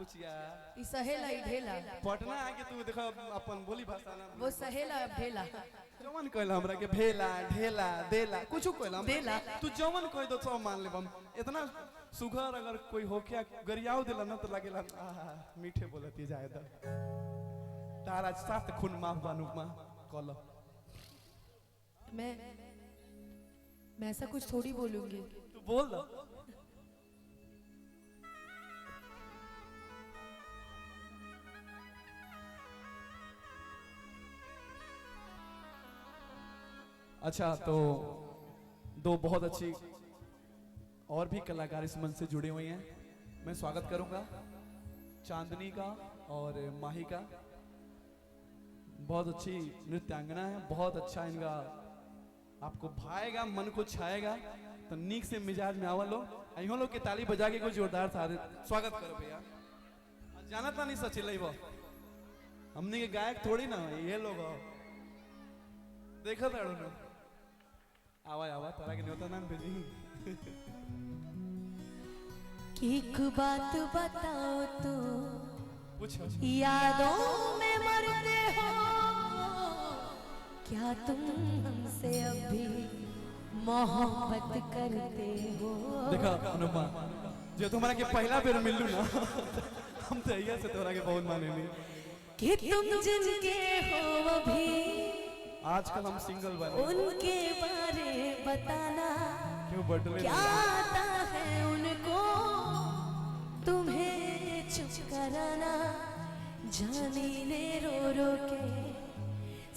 बुचिया ई सहेला ई ढेला। पटना आके तू देखो अपन बोली भाषा ना। वो सहेला अब ढेला। जवन कहला हमरा के भेला ढेला देला कुछ कहला देला। तू जवन कह दो सब मान लेब हम। इतना सुघर अगर कोई होके गरियाव देला ना तो लागेला आहा मीठे बोलती जाए द तारा सात खून माफ बानू मां कल। मैं ऐसा कुछ थोड़ी बोलूंगी। तू बोल दो। अच्छा तो दो बहुत अच्छी और भी कलाकार इस मंच से जुड़े हुए हैं, मैं स्वागत करूंगा चांदनी का और माही का। बहुत अच्छी नृत्यांगना है, बहुत अच्छा इनका आपको भाएगा, मन को छाएगा। तो नीक से मिजाज में आवा लो, अहो लोग के ताली बजा के कोई जोरदार सारे स्वागत करो भैया। जाना था नहीं सचिल वो हमने के गायक थोड़ी ना ये लोग हो। देखा था ना आवा आवा तारा के न्योता नाम भेजी। एक बात बताओ तो पूछो, यादों में मरते हो क्या तुम हमसे अभी मोहब्बत करते हो? देखा अनुपमा जो तुम्हारा के पहला बेर मिलू ना हम तो यही से तोरा के बहुत माने नहीं कि तुम जिनके हो अभी आजकल हम सिंगल बने उनके बारे बताना क्यों बटले क्या आता है उनको तुम्हें चुप कराना। जानी ने रो रो के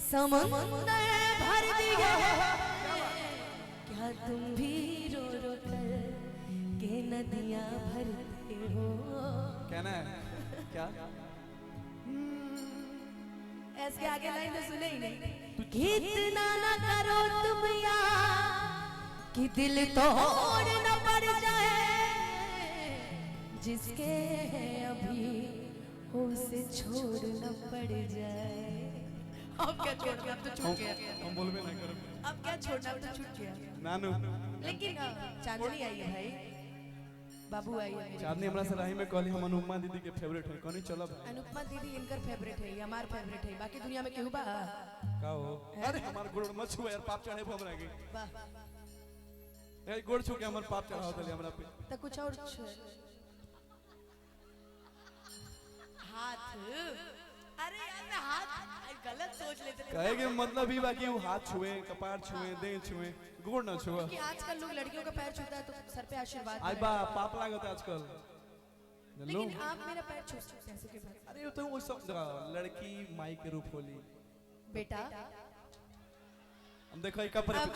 समंदर भर दिया क्या तुम भी रो रो कर के नदियां भरते हो? कहना है क्या इसके आगे लाइन तो सुने ही नहीं। इतना ना करो तुम यार कि दिल तोड़ न पड़ जाए, जिसके है अभी उसे छोड़ न पड़ जाए। अब क्या छोड़ना, अब तो छूट गया। हम बोलबे ना करो अब क्या छोड़ना, अब तो छूट गया नानू। लेकिन चांदनी आई है भाई, बाबू आई है। चांदनी हमरा से राही में कहली हम अनुपमा दीदी के फेवरेट है, कहनी चलो अनुपमा दीदी इनकर फेवरेट है, हमार फेवरेट है, बाकी दुनिया में केहू बा का हो? अरे हमार गोड़ मत छुए यार, पाप चढ़े हमरा के। वाह ए गोड़ छू के हमर पाप चढ़ाव देले हमरा पे। त कुछ और छू हाथ। अरे यार मैं हाथ गलत सोच लेते। कहे के मतलब ही बाकी वो हाथ छुए, कपार छुए, देह छुए, गोड़ ना छुए। क्योंकि आजकल लोग लड़कियों का पैर छूता है तो सर पे आशीर्वाद। आई बा पाप लागत आजकल। लेकिन आप मेरा पैर छू सकते हैं के बाद। अरे तो वो सब लड़की माई के रूप होली बेटा। हम देखो एक पर अब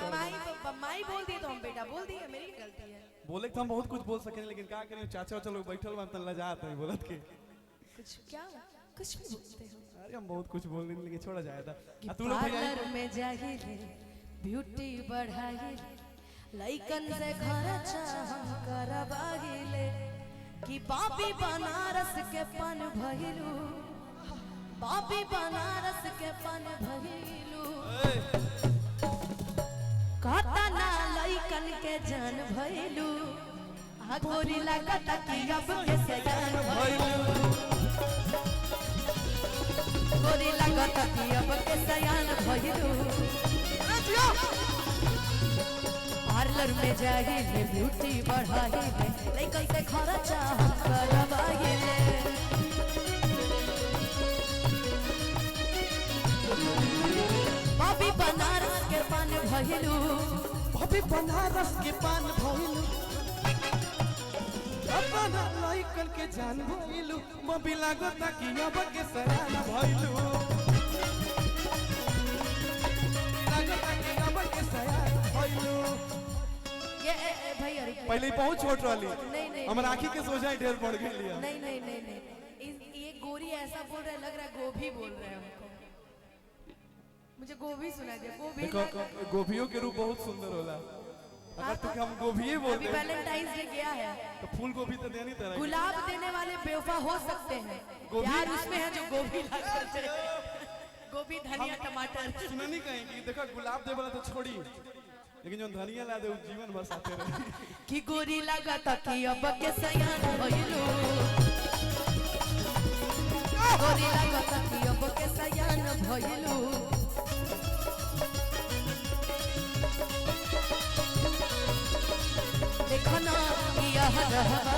माई बोल दिए तो हम बेटा बोल दिए, मेरी गलती है। बोले तो हम बहुत कुछ बोल सके लेकिन का करें, चाचा वाचा लोग बैठल बा त लजात है बोलत के कुछ क्या कुछ भी बोलते हो। अरे हम बहुत कुछ बोल देंगे लेकिन छोड़ा जाए था। तू लोग पार्लर में जाहिले ब्यूटी बढ़ाइले लइकन से खर्चा हम करवाइले कि बाबी बनारस के पन भइलू, बाबी बनारस के पन भइलू, कतना लइकन के जान भइलू, आ गोरी लागत कि अब के सयान भइलू, गोरी लागत कि अब के सयान भइलू। पार्लर में जाइले ब्यूटी बढ़ाइले लइकन से खर्चा हम करवाइले, बाबी बनारस के पान भइलू, बाबी बनारस के पान भइलू, अपना लइकन के जान भइलू, बाबी लागत कि अब के सयान भइलू, लागत कि अब के सयान भइलू। ये भाई अरे पहले बहुत छोट रहली। नहीं नहीं हमर आंखी के सोझा ढेर पड़ गेली। नहीं नहीं नहीं नहीं ये गोरी ऐसा बोल रहा है, लग रहा है गोभी बोल रहे हैं हमको। मुझे गोभी सुना दे। गोभी देखो गोभियों के रूप बहुत सुंदर होला। अगर तो हम गोभी बोलते अभी वैलेंटाइंस डे गया है तो फूल गोभी तो देनी तरह। गुलाब देने वाले बेवफा हो सकते हैं, प्यार उसमें है जो गोभी ला करते हैं। गोभी धनिया टमाटर सुना नहीं कहीं कि देखो गुलाब दे वाला तो छोड़ी लेकिन जो धनिया ला दे जीवन भर साथे रहे। कि गोरी लागत कि अब के सयान भइलू, गोरी लागत कि अब के सयान भइलू। देखो ना यह रहवा